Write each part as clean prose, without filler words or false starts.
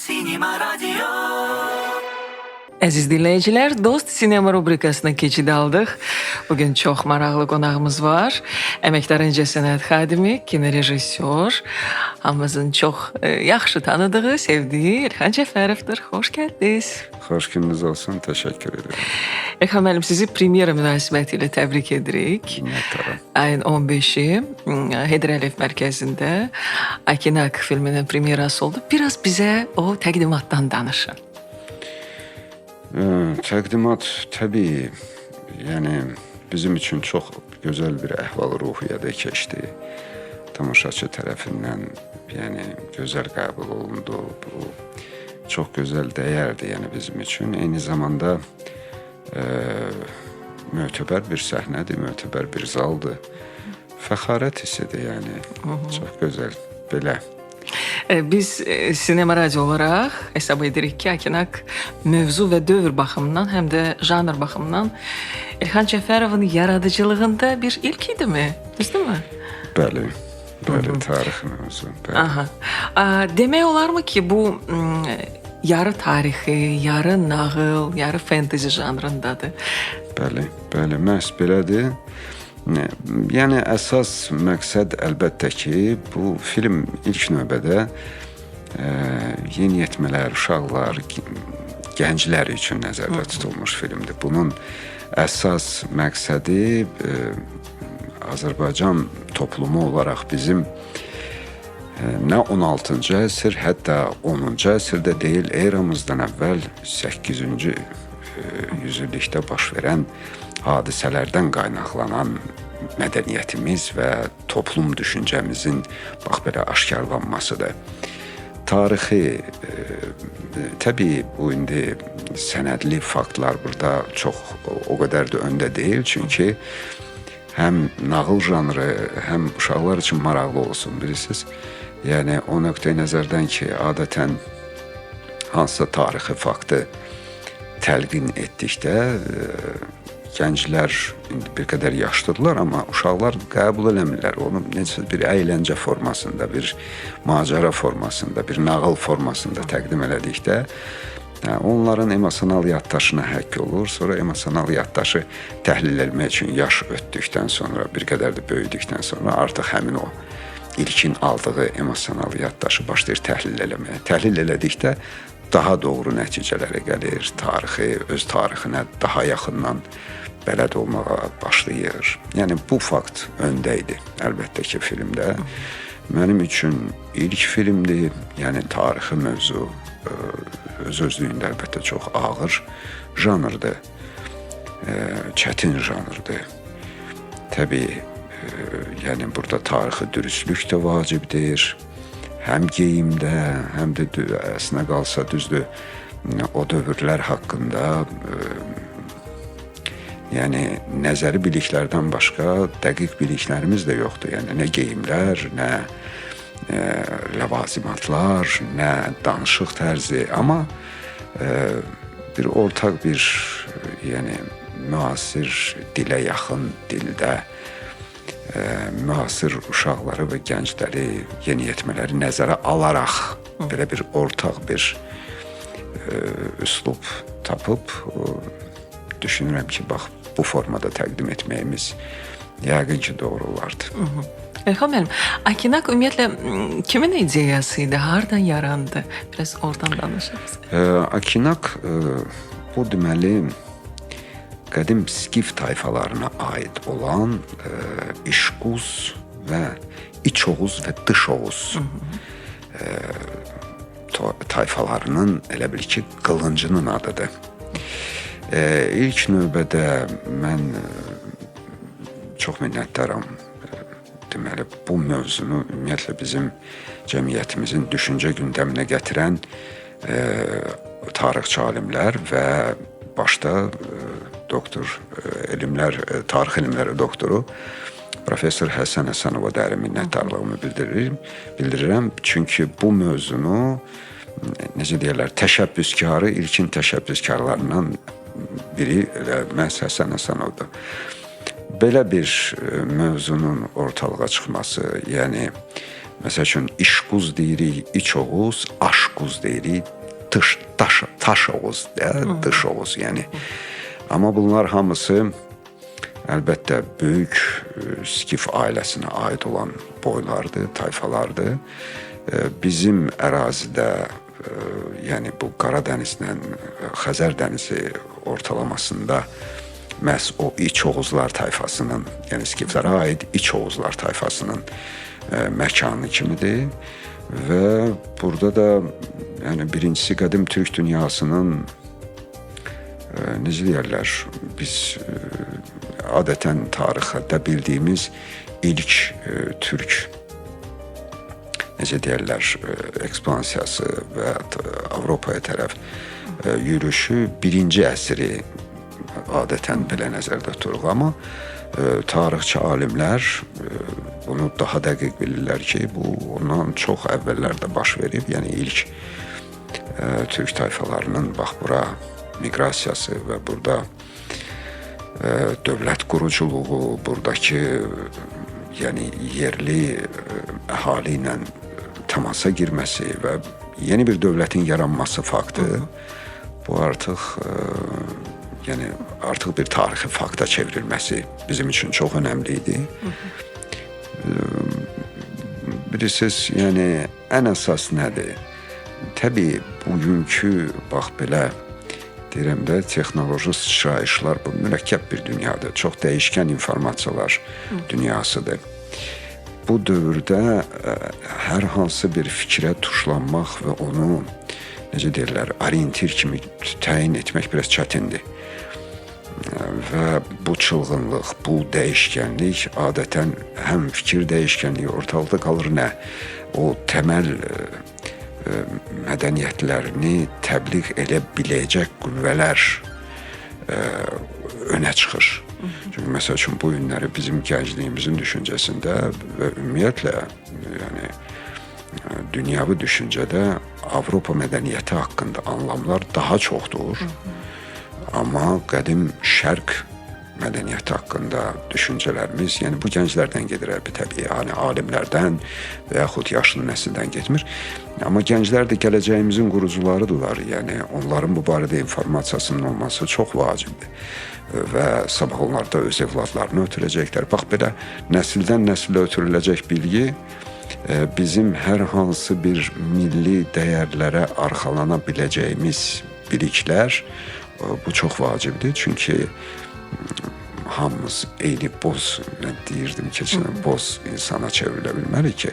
Cinema Radio. Əziz dinləyicilər, Dost Sinema rubrikasına keçid aldıq. Bugün çox maraqlı qonağımız var. Əməkdar incəsənət xadimi, kinorejissor, hamımızın çox yaxşı tanıdığı, sevdiyi Elxan Cəfərovdur. Xoş gəldiniz. Xoş gününüz olsun, təşəkkür edirəm. Elxan müəllim, sizi premyera münasibəti ilə təbrik edirik. Minnətdaram. Ayın 15-i Heydər Əliyev Mərkəzində Akinak filminin premyerası oldu. Biraz bizə o təqdimatdan danışın. Təqdimat təbii, yəni bizim üçün çox gözəl bir əhval-ruhiyyədə keçdi. Tamaşaçı tərəfindən, yəni gözəl qəbul olundu. Bu çox gözəl dəyərdir, yəni bizim üçün. Eyni zamanda mötəbər bir səhnədir, mötəbər bir zaldır. Fəxarət hissidir, yəni. Çox gözəl belə. Biz Sinema Radio olaraq hesab edirik ki, Akinak mövzu və dövr baxımından, həm də janr baxımından Elxan Cəfərovun yaradıcılığında bir ilk idimi? Düzdürmü? Bəli. Bəli, tarixi mövzu. Bəli. Aha. Demək olarmı ki, bu yarı tarixi, yarı nağıl, yarı fentezi janrındadır? Bəli, bəli, məhz belədir. Yəni əsas məqsəd əlbəttə ki, bu film ilk növbədə yeniyetmələr, uşaqlar, gənclər üçün nəzərdə tutulmuş filmdir. Bunun əsas məqsədi Azərbaycan toplumu olaraq bizim nə 16-cı əsr, hətta 10-cu əsrdə deyil, eramızdan əvvəl 8-ci yüzillikdə baş verən hadisələrdən qaynaqlanan mədəniyyətimiz və toplum düşüncəmizin bax belə aşkarlanmasıdır. Tarixi, təbii bu indi sənədli faktlar burada çox o qədər də öndə deyil, çünki həm nağıl janrı, həm uşaqlar üçün maraqlı olsun, bilirsiniz. Yəni o nöqteyi nəzərdən ki, adətən hansısa tarixi faktı təlqin etdikdə gənclər indi bir qədər yaşlıdırlar, amma uşaqlar qəbul eləmirlər. Onu necə bir əyləncə formasında, bir macəra formasında, bir nağıl formasında təqdim elədikdə onların emosional yaddaşına həkk olur. Sonra emosional yaddaşı təhlil etmək üçün yaş ötdükdən sonra, bir qədər də böyüdükdən sonra artıq həmin o ilkin aldığı emosional yaddaşı başlayır təhlil eləməyə. Təhlil elədikdə daha doğru nəticələrə gəlir, tarixi, öz tarixinə daha yaxından bələd olmağa başlayır. Yəni bu fakt öndə idi əlbəttə ki filmdə. Mənim üçün ilk filmdir, yəni tarixi mövzu öz-özlüyündə əlbəttə çox ağır janrdır, çətin janrdır. Təbii, yəni burada tarixi dürüstlük də vacibdir. Həm geyimdə, həm də əslinə qalsa düzdür, o dövrlər haqqında yəni nəzəri biliklərdən başqa dəqiq biliklərimiz də yoxdur. Yəni nə geyimlər, nə ləvazimatlar, nə danışıq tərzi, amma bir ortaq bir yəni müasir dilə yaxın dildə müasir uşaqları və gəncləri, yeniyetmələri nəzərə alaraq belə bir ortaq bir üslub tapıb düşünürəm ki, bax bu formada təqdim etməyimiz yəqin ki doğru olardı. Elxan müəllim, Akinak ümumiyyətlə kimin ideyası idi? Hardan yarandı? Biraz oradan danışırız. Akinak bu deməli qədim Skif tayfalarına aid olan İşquz və İç Oğuz və Dış Oğuz tayfalarının elə bil ki qılıncının adıdır. İlk növbədə mən çox minnətdaram. Deməli bu mövzunu ümumiyyətlə bizim cəmiyyətimizin düşüncə gündəminə gətirən tarixçi alimlər və başda doktor elmlər, tarix elmləri doktoru professor Həsən Həsənova dərin minnətdarlığımı bildirirəm. Çünki bu mövzunu necə deyirlər, təşəbbüskarı, ilkin təşəbbüskarlarından biri elə məhz Həsən Həsənovdur. Belə bir mövzunun ortalığa çıxması, yəni Məsəl üçün İşquz deyirik, İç Oğuz, Aşquz deyirik, Taş Oğuz, Dış Oğuz, yəni. Amma bunlar hamısı əlbəttə böyük Skif ailəsinə aid olan boylardır, tayfalardır. Bizim ərazidə, yəni bu Qaradənizlə Xəzər dənizi ortalamasında məhz o İç Oğuzlar tayfasının, yəni Skiflərə aid İç Oğuzlar tayfasının məkanı kimidir. Və burada da yəni birincisi qədim türk dünyasının necə deyərlər, biz adətən tarixdə bildiyimiz ilk türk necə deyərlər, ekspansiyası və Avropaya tərəf yürüşü birinci əsri adətən belə nəzərdə tuturuq, amma tarixçi alimlər bunu daha dəqiq bilirlər ki, bu ondan çox əvvəllərdə baş verib. Yəni ilk türk tayfalarının bax bura miqrasiyası və burada dövlət quruculuğu, buradakı yəni yerli əhali ilə təmasa girməsi və yeni bir dövlətin yaranması faktı bu artıq yəni artıq bir tarixi fakta çevrilməsi bizim üçün çox önəmli idi. Bilirsiniz, yəni ən əsas nədir? Təbii bugünkü bax belə deyirəm də texnoloji sıçrayışlar bu mürəkkəb bir dünyadır. Çox dəyişkən informasiyalar dünyasıdır. Bu dövrdə hər hansı bir fikrə tuşlanmaq və onu necə deyirlər, orientir kimi təyin etmək biraz çətindir. Və bu çılğınlıq, bu dəyişkənlik adətən həm fikir dəyişkənliyi ortalıqda qalır, nə o təməl mədəniyyətlərini təbliğ elə biləcək qüvvələr önə çıxır. Çünki məsəl üçün bu günləri bizim gəncliyimizin düşüncəsində və ümumiyyətlə yəni dünyavi düşüncədə Avropa mədəniyyəti haqqında anlamlar daha çoxdur. Amma qədim şərq mədəniyyəti haqqında düşüncələrimiz, yəni bu gənclərdən gedir əlbəttə, təbii, yəni alimlərdən və yaxud yaşlı nəsildən getmir. Amma gənclər də gələcəyimizin qurucularıdırlar. Yəni onların bu barədə informasiyasının olması çox vacibdir. Və sabah onlar da öz evladlarını ötürəcəklər. Bax belə nəsildən nəsilə ötürüləcək bilgi bizim hər hansı bir milli dəyərlərə arxalana biləcəyimiz biliklər bu çox vacibdir. Çünki hamımız eyni boz, mən deyirdim keçən boz insana çevrilə bilmərik ki,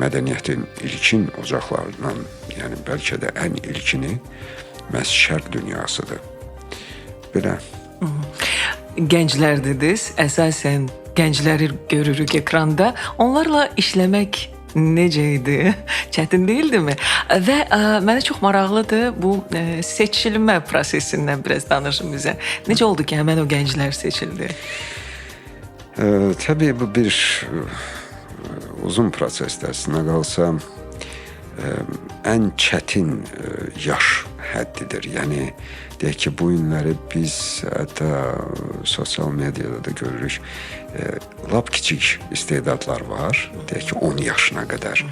mədəniyyətin ilkin ocaqlarından, yəni bəlkə də ən ilkini məhz şərq dünyasıdır. Belə. Gənclər dediniz, əsasən gəncləri görürük ekranda. Onlarla işləmək necə idi? Çətin deyildimi? Və mənə çox maraqlıdır bu seçilmə prosesindən biraz danışın bizə. Necə oldu ki, həmən o gənclər seçildi? Təbii bu bir uzun prosesdir. Əslində qalsa ən çətin yaş həddidir. Yəni deyək ki, bu günləri biz hətta sosial mediada da görürük, lap kiçik istedadlar var, deyək ki, 10 yaşına qədər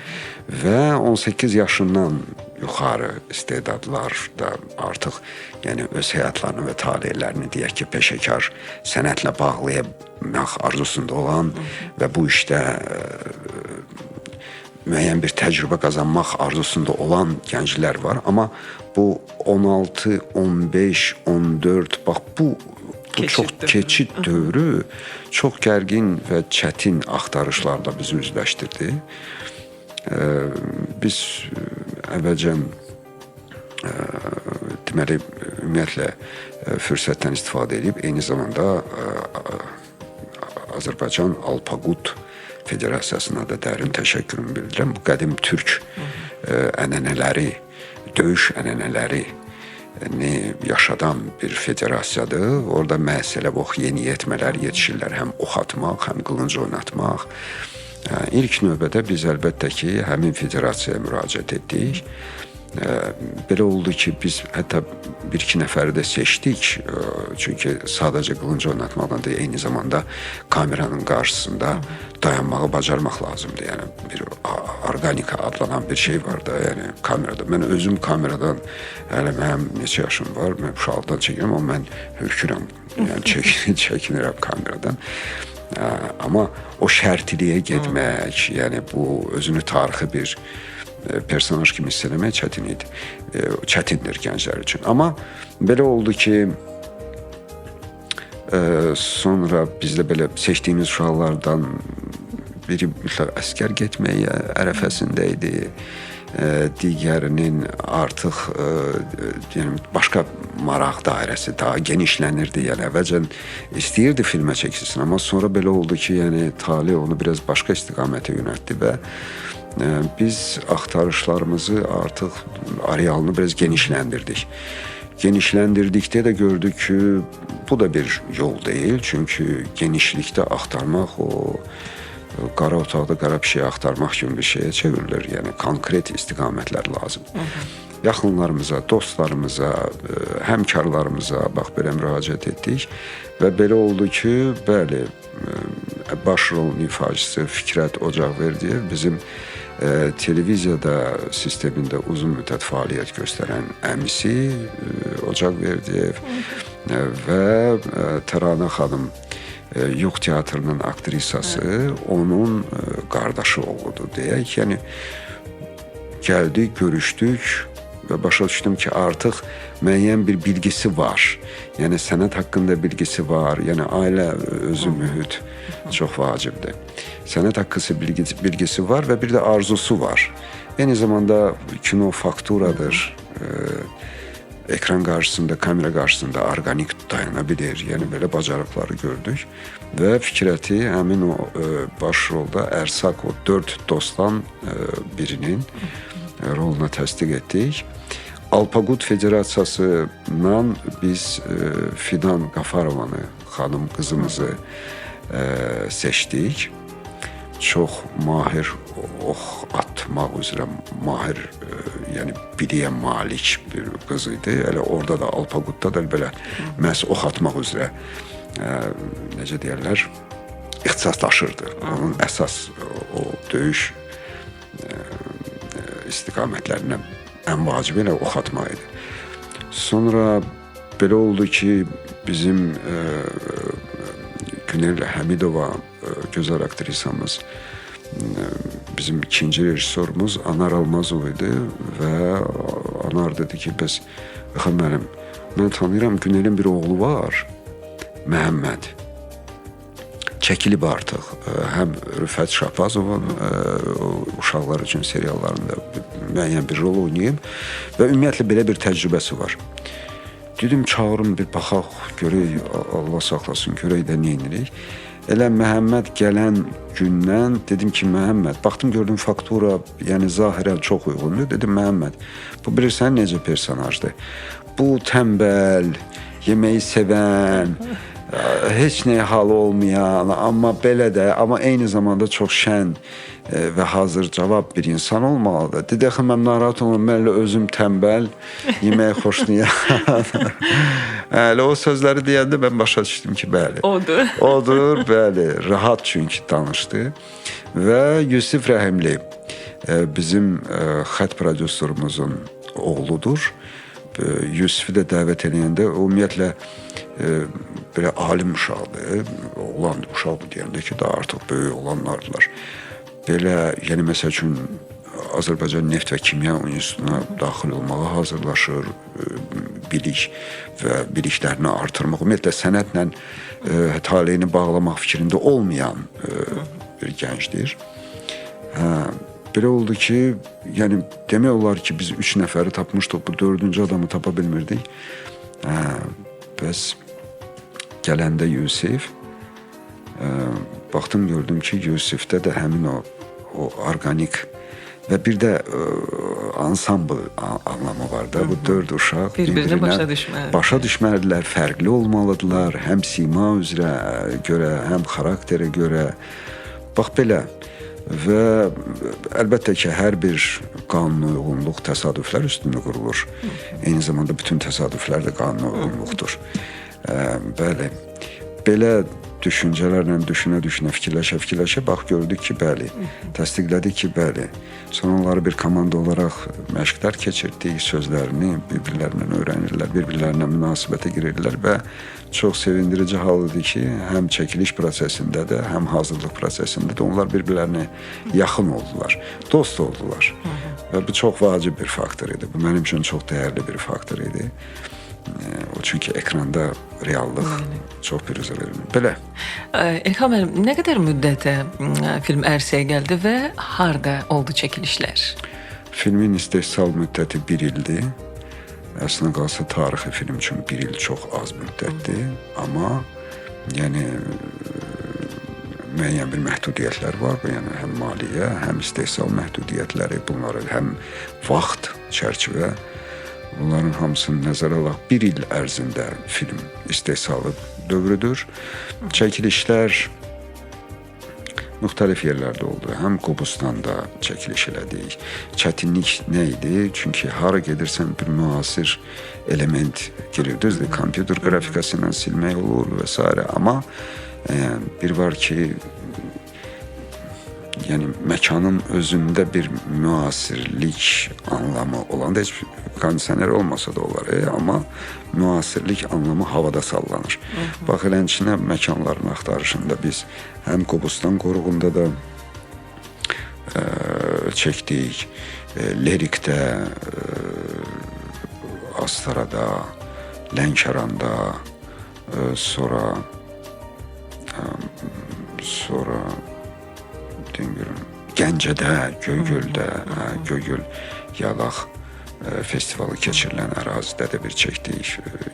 və 18 yaşından yuxarı istedadlar da artıq yəni öz həyatlarını və talelərini deyək ki, peşəkar sənətlə bağlamaq arzusunda olan və bu işdə müəyyən bir təcrübə qazanmaq arzusunda olan gənclər var. Amma bu 16, 15, 14, bax bu çox keçid dövrü çox gərgin və çətin axtarışlarla bizi üzləşdirdi. Biz əvvəlcən deməli ümumiyyətlə fürsətdən istifadə edib eyni zamanda Azərbaycan Alpaqut Federasiyasına da dərin təşəkkürümü bildirirəm. Bu qədim türk ənənələri, döyüş ənənələrini yaşadan bir federasiyadır. Orada məhz elə bu yeniyetmələr yetişirlər, həm ox atmaq, həm qılınc oynatmaq. İlk növbədə biz əlbəttə ki, həmin federasiyaya müraciət etdik. Belə oldu ki, biz hətta bir-iki nəfəri də seçdik. Çünki sadəcə qılınc oynatmaqla deyil, eyni zamanda kameranın qarşısında dayanmağı bacarmaq lazımdır. Yəni bir orqanika adlanan bir şey var da, yəni kamerada. Mən özüm kameradan, hələ mənim neçə yaşım var, mən uşaqlıqdan çəkirəm, amma mən hürkürəm, yəni çəkinirəm kameradan. Amma o şərtiliyə getmək, yəni bu özünü tarixi bir personaj kimi hiss eləmək çətin idi. Çətindir gənclər üçün. Amma belə oldu ki, sonra bizdə belə seçdiyimiz uşaqlardan biri mütləq əskər getməyə ərəfəsində idi. Digərinin artıq yəni başqa maraq dairəsi daha genişlənirdi. Yəni əvvəlcən istəyirdi filmə çəkilsin, amma sonra belə oldu ki, yəni tale onu biraz başqa istiqamətə yönəltdi və biz axtarışlarımızı artıq arealını biraz genişləndirdik. Genişləndirdikdə də gördük ki, bu da bir yol deyil. Çünki genişlikdə axtarmaq o qara otaqda qara pişiyi axtarmaq kimi bir şeyə çevrilir. Yəni konkret istiqamətlər lazımdır. Yaxınlarımıza, dostlarımıza, həmkarlarımıza bax belə müraciət etdik və belə oldu ki, bəli, baş rolun ifaçısı Fikrət Ocaqverdiyev bizim televiziyada sistemində uzun müddət fəaliyyət göstərən əmisi Ocaqverdiyev və Təranə xanım Yuq teatrının aktrisası, onun qardaşı oğludur deyək. Yəni gəldik, görüşdük və başa düşdüm ki, artıq müəyyən bir bilgisi var. Yəni sənət haqqında bilgisi var. Yəni ailə özü, mühit çox vacibdir. Sənət haqqında bilgisi var və bir də arzusu var. Eyni zamanda kino fakturadır. Ekran qarşısında, kamera qarşısında orqanik dayana bilir. Yəni belə bacarıqları gördük və Fikrəti həmin o baş rolda Ərsaq o 4 dostdan birinin roluna təsdiq etdik. Alpaqut Federasiyasından biz Fidan Qafarovanı, xanım qızımızı seçdik. Çox mahir ox atmaq üzrə mahir, yəni biliyə malik bir qız idi. Elə orada da Alpaqutda da belə məhz ox atmaq üzrə necə deyərlər, ixtisaslaşırdı. Onun əsas o döyüş istiqamətlərinə ən vacibi elə ox atmaq idi. Sonra belə oldu ki, bizim Günel Həmidova, gözəl aktrisamız, bizim ikinci rejissorumuz Anar Almazov idi və Anar dedi ki, bəs axı mənim, mən tanıyıram, Günelin bir oğlu var, Məhəmməd. Çəkilib artıq. Həm Rüfət Şahbazovun uşaqlar üçün seriallarında müəyyən bir rol oynayıb və ümumiyyətlə belə bir təcrübəsi var. Dedim, çağırım bir baxaq, görək, Allah saxlasın, görək də nə edirik. Elə Məhəmməd gələn gündən dedim ki, Məhəmməd, baxdım gördüm faktura, yəni zahirən çox uyğundur. Dedim, Məhəmməd, bu bilirsən necə personajdır? Bu tənbəl, yeməyi sevən, heç nəyə halı olmayan, amma belə də, amma eyni zamanda çox şən və hazır cavab bir insan olmalıdır. Dedi, axı mən narahat olmam, mən elə özüm tənbəl, yeməyi xoşlayan. Elə o sözləri deyəndə mən başa düşdüm ki, bəli. Odur. Odur, bəli. Rahat çünki danışdı. Və Yusif Rəhimli bizim xətt prodüserumuzun oğludur. Yusifi də dəvət eləyəndə ümumiyyətlə belə alim uşaqdır. Oğlan uşaq deyəndə ki, daha artıq böyük oğlanlardılar. Belə, yəni məsəl üçün Azərbaycan Neft və Kimya Institutuna daxil olmağa hazırlaşır, bilik və biliklərini artırmaq, ümumiyyətlə sənətlə taleyini bağlamaq fikrində olmayan bir gəncdir. Hə, belə oldu ki, yəni demək olar ki, biz 3 nəfəri tapmışdıq, bu 4-cü adamı tapa bilmirdik. Hə, bəs gələndə Yusif, baxdım gördüm ki, Yusifdə də həmin o orqanik və bir də ansambl anlamı var da. Bu 4 uşaq bir-birini başa düşməlidirlər, fərqli olmalıdırlar, həm sima üzrə görə, həm xarakterə görə. Bax belə. Və əlbəttə ki, hər bir qanuna uyğunluq təsadüflər üstündə qurulur. Eyni zamanda bütün təsadüflər də qanuna uyğunluqdur. Bəli, belə düşüncələrlə düşünə-düşünə, fikirləşə-fikirləşə bax gördük ki, bəli, təsdiqlədik ki, bəli. Sonra onları bir komanda olaraq məşqlər keçirdik, sözlərini bir-birlərindən öyrənirlər, bir-birlərinə münasibətə girirlər və çox sevindirici hal idi ki, həm çəkiliş prosesində də, həm hazırlıq prosesində də onlar bir-birlərinə yaxın oldular, dost oldular. Və bu çox vacib bir faktor idi. Bu mənim üçün çox dəyərli bir faktor idi. O çünki ekranda reallıq çox biruzə verilmir. Belə. İlham müəllim, nə qədər müddətə film ərsəyə gəldi və harda oldu çəkilişlər? Filmin istehsal müddəti 1 ildir. Əslində qalsa tarixi film üçün 1 il çox az müddətdir, amma yəni müəyyən bir məhdudiyyətlər var. Yəni həm maliyyə, həm istehsal məhdudiyyətləri, bunları həm vaxt, çərçivə, bunların hamısını nəzərə alaq 1 il ərzində film istehsalı dövrüdür. Çəkilişlər müxtəlif yerlərdə oldu. Həm Qobustanda çəkiliş elədik. Çətinlik nə idi? Çünki hara gedirsən bir müasir element girir. Düzdür, kompüter qrafikası ilə silmək olur və s. Amma bir var ki, yəni məkanın özündə bir müasirlik anlamı olanda heç kondisioner olmasa da olar, amma müasirlik anlamı havada sallanır. Bax, elənçinə məkanların axtarışında biz həm Qobustan qoruğunda da çəkdik, Lerikdə, Astarada, Lənkəranda, sonra deyim, Gəncədə, Göygöldə, Göygöl Yalaq festivalı keçirilən ərazidə də bir çəkdik.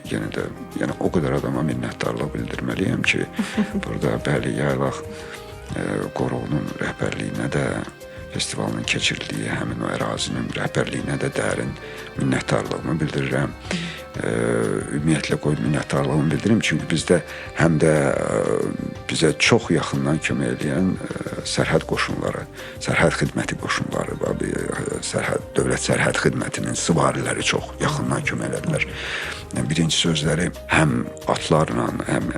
Yenə də, yəni o qədər adama minnətdarlıq bildirməliyəm ki, burada bəli, Yaylaq qoruğunun rəhbərliyinə də, festivalın keçirildiyi həmin o ərazinin rəhbərliyinə də dərin minnətdarlığımı bildirirəm. Ümumiyyətlə qoy minnətdarlığımı bildirim, çünki bizdə həm də bizə çox yaxından kömək eləyən sərhəd qoşunları, sərhəd xidməti qoşunları, dövlət sərhəd xidmətinin süvariləri çox yaxından kömək elədilər. Birinci sözləri həm atlarla, həm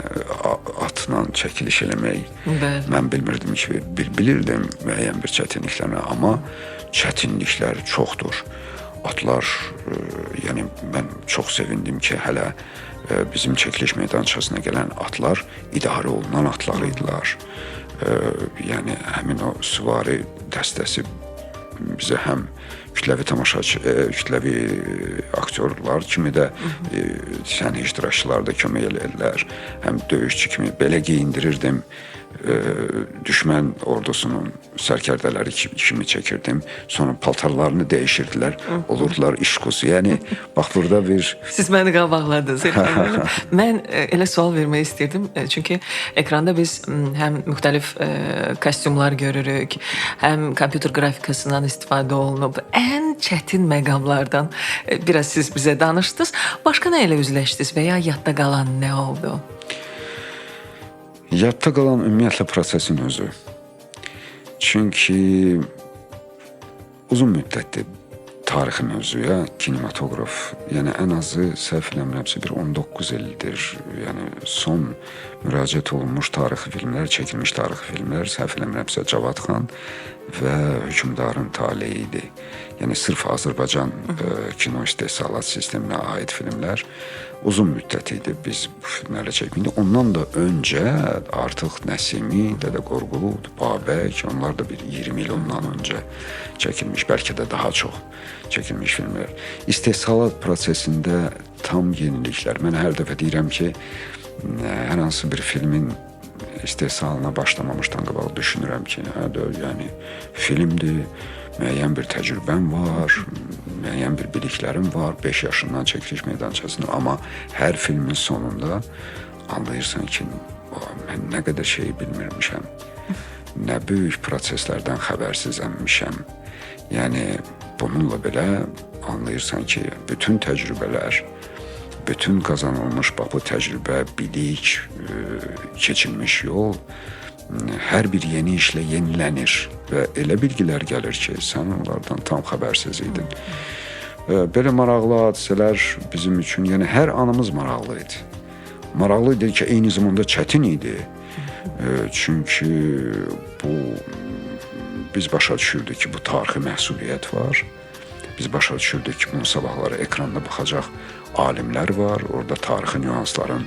atla çəkiliş eləmək. Mən bilmirdim ki, bilirdim müəyyən bir çətinliklərlə, amma çətinliklər çoxdur. Atlar, yəni mən çox sevindim ki, hələ bizim çəkiliş meydançasına gələn atlar idarə olunan atlar idilər. Yəni həmin o süvari dəstəsi bizə həm kütləvi tamaşaçı, kütləvi aktyorlar kimi də səhnə iştirakçılar da kömək elədilər. Həm döyüşçü kimi belə geyindirirdim. Düşmən ordusunun sərkərdələri kimi çəkirdim. Sonra paltarlarını dəyişirdilər. Olurdular işquzu. Yəni bax burada bir... Siz məni qabaqladınız. Mən elə sual vermək istəyirdim. Çünki ekranda biz həm müxtəlif kostyumlar görürük, həm kompüter qrafikasından istifadə olunub. Ən çətin məqamlardan biraz siz bizə danışdınız. Başqa nə ilə üzləşdiniz və ya yadda qalan nə oldu? Yadda qalan ümumiyyətlə prosesin özü. Çünki uzun müddətdir tarixi mövzuya kinematoqraf, yəni ən azı səhv eləmirəmsə bir 19 ildir, yəni son müraciət olunmuş tarixi filmlər, çəkilmiş tarixi filmlər, səhv eləmirəmsə Cavad xan və Hökmdarın taleyi idi. Yəni sırf Azərbaycan kino istehsalat sisteminə aid filmlər uzun müddət idi biz bu filmlərə çəkmişdik. Ondan da öncə artıq Nəsimi, Dədə Qorqud, Babək, onlar da bir 20 il ondan öncə çəkilmiş, bəlkə də daha çox çəkilmiş filmlər. İstehsalat prosesində tam yeniliklər. Mən hər dəfə deyirəm ki, hər hansı bir filmin istehsalına başlamamışdan qabaq düşünürəm ki, yəni filmdir, müəyyən bir təcrübəm var, müəyyən bir biliklərim var, 5 yaşından çəkiliş meydançasında, amma hər filmin sonunda anlayırsan ki, mən nə qədər şeyi bilmirmişəm, nə böyük proseslərdən xəbərsizəmmişəm. Yəni bununla belə anlayırsan ki, bütün təcrübələr, bütün qazanılmış bu təcrübə, bilik, keçilmiş yol Hər bir yeni işlə yenilənir və elə bilgilər gəlir ki, sən onlardan tam xəbərsiz idin. Belə maraqlı hadisələr bizim üçün, yəni hər anımız maraqlı idi. Maraqlı idi ki, eyni zamanda çətin idi. Çünki bu biz başa düşürdük ki, bu tarixi məsuliyyət var. Biz başa düşürdük ki, bunu sabahları ekranda baxacaq alimlər var, orada tarixi nüansların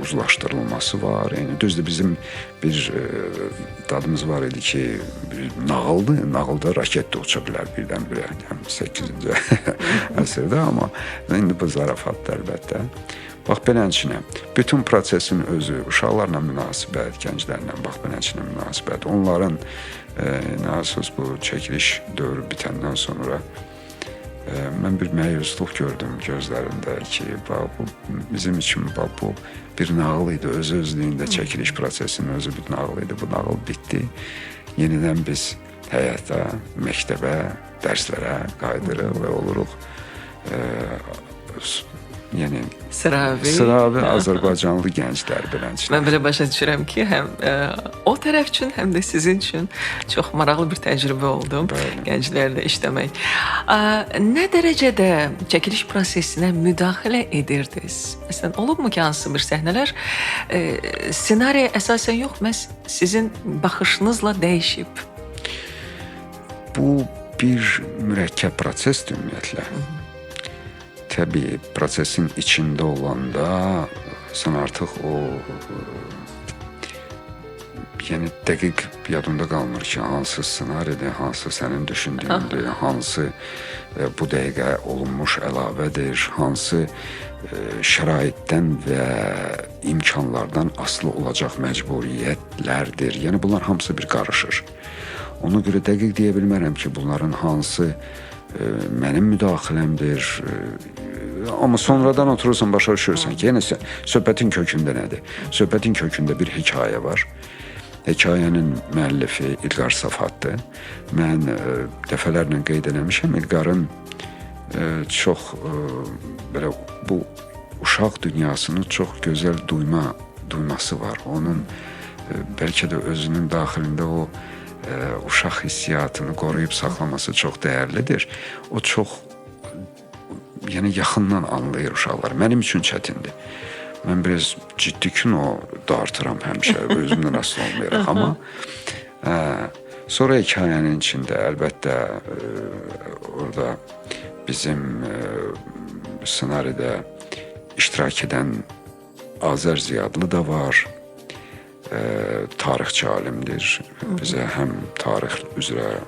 uzlaşdırılması var. Yəni düzdür, bizim bir dadımız var idi ki, bir nağıldır, nağılda raket də uça bilər birdən-birə, yəni 8-ci əsrdə, amma indi bu zarafatdır əlbəttə. Bax beləncə, bütün prosesin özü, uşaqlarla münasibət, gənclərlə bax beləncə münasibət, onların nə bu çəkiliş dövrü bitəndən sonra mən bir məyusluq gördüm gözlərində ki, bax bu bizim üçün bax bu bir nağıl idi, öz özlüyündə çəkiliş prosesinin özü bir nağıl idi. Bu nağıl bitdi. Yenidən biz həyata, məktəbə, dərslərə qayıdırıq və oluruq. Yəni sıravi Azərbaycanlı gənclər beləncə. Mən belə başa düşürəm ki, həm o tərəf üçün, həm də sizin üçün çox maraqlı bir təcrübə oldu. Bəli. Gənclərlə işləmək. Nə dərəcədə çəkiliş prosesinə müdaxilə edirdiniz? Məsələn, olubmu ki, hansısa bir səhnələr ssenariyə əsasən yox, məhz sizin baxışınızla dəyişib? Bu bir mürəkkəb prosesdir ümumiyyətlə. Təbii, prosesin içində olanda sən artıq o yəni dəqiq yadında qalmır ki, hansı ssenaridir, hansı sənin düşündüyündür, hansı bu dəqiqə olunmuş əlavədir, hansı şəraitdən və imkanlardan asılı olacaq məcburiyyətlərdir. Yəni bunlar hamısı bir qarışır. Ona görə dəqiq deyə bilmərəm ki, bunların hansı mənim müdaxiləmdir. Amma sonradan oturursan, başa düşürsən ki, yenə söhbətin kökündə nədir? Söhbətin kökündə bir hekayə var. Hekayənin müəllifi İlqar Safatdır. Mən dəfələrlə qeyd eləmişəm, İlqarın çox belə bu uşaq dünyasını çox gözəl duyması var. Onun bəlkə də özünün daxilində o uşaq hissiyatını qoruyub saxlaması çox dəyərlidir. O çox yəni yaxından anlayır uşaqlar. Mənim üçün çətindir. Mən biraz ciddi kino dartıram həmişə, özümdən asılı olmayaraq, amma sonra hekayənin içində əlbəttə orada bizim ssenaridə iştirak edən Azər Ziyadlı da var. Tarixçi alimdir. Bizə həm tarix üzrə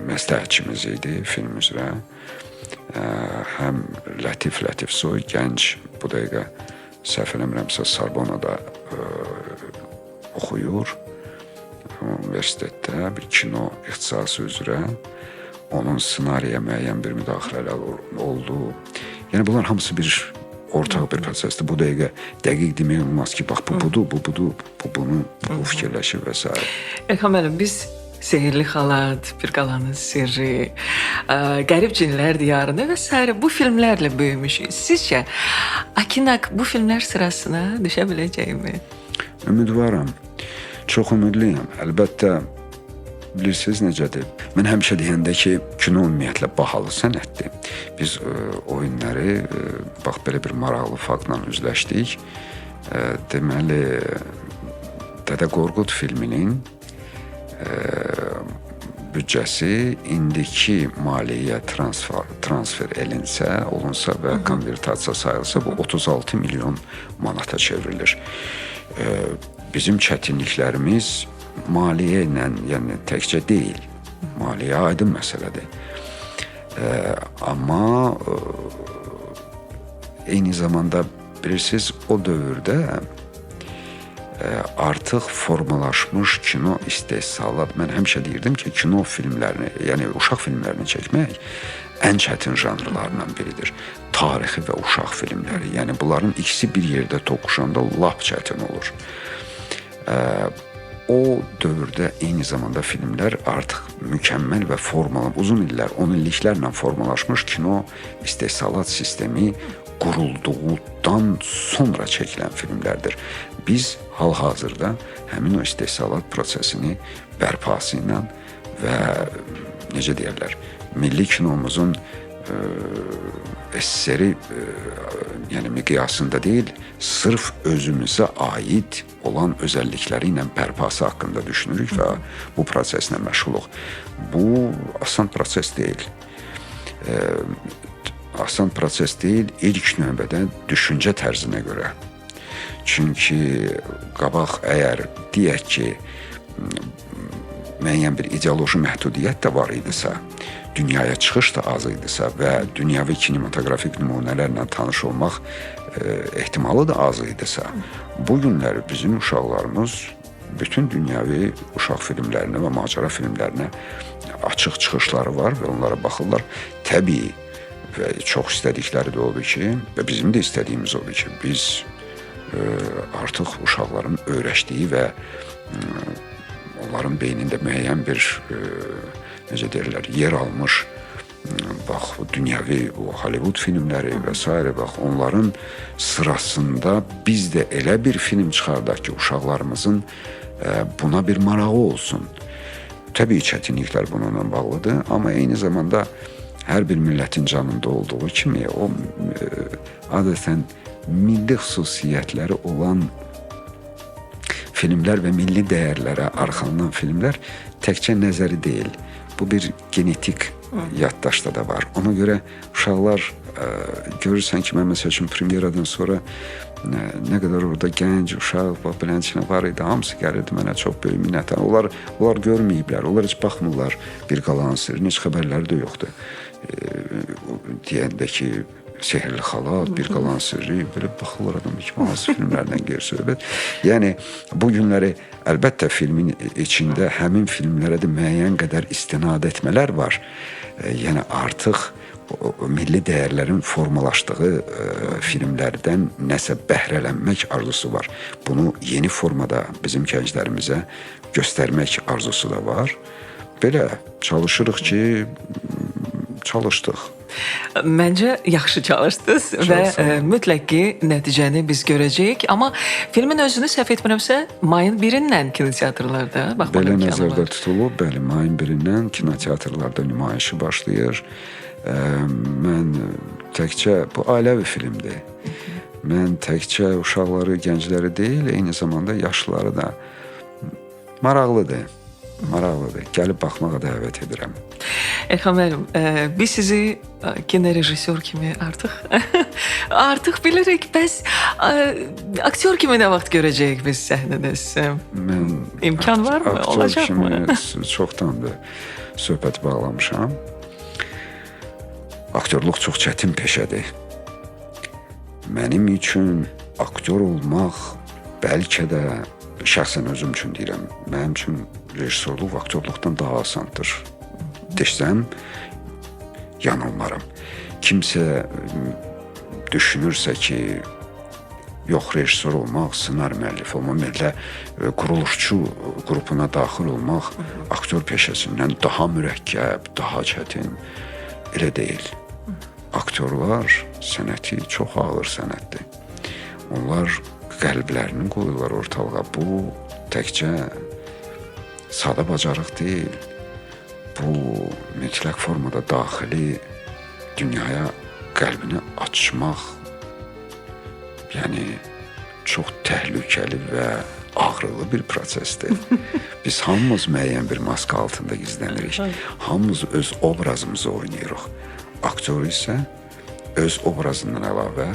məsləhətçimiz idi, film üzrə. Həm Lətif Lətifsoy, gənc, bu dəqiqə səhv eləmirəmsə Sorbonada oxuyur. Universitetdə bir kino ixtisası üzrə. Onun ssenariyə müəyyən bir müdaxilələr oldu. Yəni bunlar hamısı bir ortaq bir prosesdir. Bu dəqiqə dəqiq demək olmaz ki, bax bu budur, bu budur, bu bunu, bu fikirləşir və s. Elxan müəllim, biz Sehirli Xalat, Bir Qalanın Sirri, Qərib Cinlər Diyarını və s. bu filmlərlə böyümüşük. Sizcə Akinak bu filmlər sırasına düşə biləcəkmi? Ümidvaram. Çox ümidliyəm. Əlbəttə, bilirsiniz necədir? Mən həmişə deyəndə ki, kino ümumiyyətlə bahalı sənətdir. Biz oyunları bax belə bir maraqlı faktla üzləşdik. Deməli, Dədə Qorqud filminin büdcəsi indiki maliyyəyə transfer elinsə, olunsa və konvertasiya sayılsa, bu 36 milyon manata çevrilir. Bizim çətinliklərimiz maliyyə ilə, yəni təkcə deyil. Maliyyə aydın məsələdir. Amma eyni zamanda bilirsiniz, o dövrdə artıq formalaşmış kino istehsalat. Mən həmişə deyirdim ki, kino filmlərini, yəni uşaq filmlərini çəkmək ən çətin janrlarından biridir. Tarixi və uşaq filmləri. Yəni bunların ikisi bir yerdə toqquşanda lap çətin olur. O dövrdə eyni zamanda filmlər artıq mükəmməl və formalı, uzun illər, 10 illiklərlə formalaşmış kino istehsalat sistemi qurulduğundan sonra çəkilən filmlərdir. Biz hal-hazırda həmin o istehsalat prosesini bərpası ilə və necə deyərlər, milli kinomuzun SSR yəni miqyasında deyil, sırf özümüzə aid olan özəllikləri ilə bərpası haqqında düşünürük və bu proseslə məşğuluq. Bu asan proses deyil. Asan proses deyil, ilk növbədə düşüncə tərzinə görə. Çünki qabaq əgər deyək ki, müəyyən bir ideoloji məhdudiyyət də var idisə, dünyaya çıxış da az idisə və dünyavi kinematoqrafik nümunələrlə tanış olmaq ehtimalı da az idisə, bu günlər bizim uşaqlarımız bütün dünyavi uşaq filmlərinə və macəra filmlərinə açıq çıxışları var və onlara baxırlar. Təbii və çox istədikləri də odur ki, və bizim də istədiyimiz odur ki, biz artıq uşaqların öyrəşdiyi və onların beynində müəyyən bir necə deyirlər, yer almış bax dünyavi o Hollywood filmləri və sairə, bax onların sırasında biz də elə bir film çıxardaq ki, uşaqlarımızın buna bir marağı olsun. Təbii çətinliklər bununla bağlıdır, amma eyni zamanda hər bir millətin canında olduğu kimi o adətən milli xüsusiyyətləri olan filmlər və milli dəyərlərə arxalanan filmlər təkcə nəzəri deyil. Bu bir genetik yaddaşda da var. Ona görə uşaqlar görürsən ki, mən məsəl üçün premyeradan sonra nə qədər orada gənc uşaq, bax beləncə var idi, hamısı gəlirdi mənə çox böyük minnətdar. Onlar görməyiblər, onlar heç baxmırlar bir qalanın sirrinə, heç xəbərləri də yoxdur. Deyəndə ki, Sehrli xalat, bir qalan sirri, belə baxırlar adam ki, hansı filmlərdən gedir söhbət. Yəni bu günləri əlbəttə filmin içində həmin filmlərə də müəyyən qədər istinad etmələr var. Yəni artıq milli dəyərlərin formalaşdığı filmlərdən nəsə bəhrələnmək arzusu var. Bunu yeni formada bizim gənclərimizə göstərmək arzusu da var. Belə çalışırıq ki, çalışdıq. Məncə yaxşı çalışdınız və mütləq ki, nəticəni biz görəcəyik. Amma filmin özünü səhv etmirəmsə, mayın 1-dən kinoteatrlarda baxmaq Belə imkanı nəzərdə var. tutulub, bəli, mayın 1-dən kinoteatrlarda nümayişi başlayır. Mən təkcə, bu ailəvi filmdir. Mən təkcə uşaqları, gəncləri deyil, eyni zamanda yaşlıları da maraqlıdır. Maraqlıdır. Gəlib baxmağa dəvət edirəm. Elxan müəllim, biz sizi kinorejissor kimi artıq bilirik. Bəs aktyor kimi nə vaxt görəcəyik biz səhnədə sizi? Mən İmkan varmı? Aktyor Olacaq mı? kimi çoxdandır söhbət bağlamışam. Aktyorluq çox çətin peşədir. Mənim üçün aktyor olmaq bəlkə də şəxsən özüm üçün deyirəm, mənim üçün rejissorluq aktyorluqdan daha asandır desəm yanılmaram. Kimsə düşünürsə ki, yox, rejissor olmaq, ssenari müəllifi olmaq, ümumiyyətlə quruluşçu qrupuna daxil olmaq aktyor peşəsindən daha mürəkkəb, daha çətin, elə deyil. Aktyorlar sənəti çox ağır sənətdir. Onlar qəlblərini qoyurlar ortalığa. Bu təkcə sadə bacarıq deyil. Bu mütləq formada daxili dünyaya qəlbini açmaq, yəni çox təhlükəli və ağrılı bir prosesdir. Biz hamımız müəyyən bir maska altında gizlənirik. Hamımız öz obrazımızı oynayırıq. Aktyor isə öz obrazından əlavə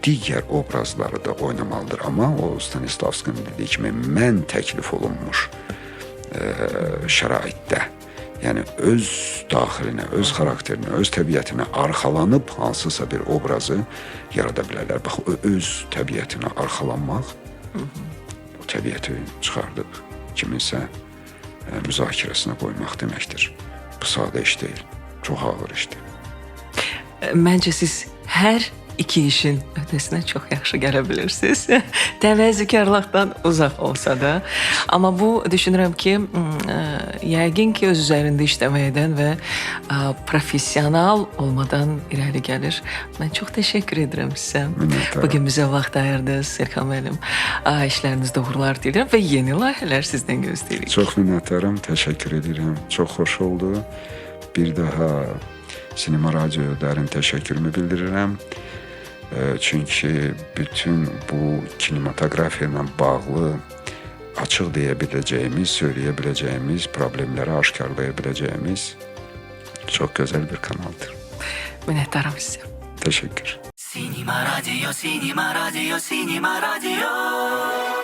digər obrazları da oynamalıdır. Amma o Stanislavskinin dediyi kimi mən təklif olunmuş şəraitdə, yəni öz daxilinə, öz xarakterinə, öz təbiətinə arxalanıb hansısa bir obrazı yarada bilərlər. Bax, öz təbiətinə arxalanmaq, o təbiəti çıxardıb kiminsə müzakirəsinə qoymaq deməkdir. Bu sadə iş deyil, çox ağır işdir. Məncə siz hər İki işin öhdəsindən çox yaxşı gələ bilirsiniz. Təvəzzükarlıqdan uzaq olsa da, amma bu düşünürəm ki, yəqin ki öz üzərində işləməkdən və professional olmadan irəli gəlir. Mən çox təşəkkür edirəm sizə. Minnətdaram. Bugün bizə vaxt ayırdınız, Elxan müəllim. İşlərinizdə uğurlar diləyirəm və yeni layihələr sizdən gözləyirik. Çox minnətdaram, təşəkkür edirəm. Çox xoş oldu. Bir daha Sinema Radioya dərin təşəkkürümü bildirirəm. Çünki bütün bu kinematografiya ilə bağlı açıq deyə biləcəyimiz, söyləyə biləcəyimiz, problemləri aşkarlaya biləcəyimiz çox gözəl bir kanaldır. Minnətdaram sizə. Təşəkkür. Sinema Radio, Sinema Radio, Sinema Radio.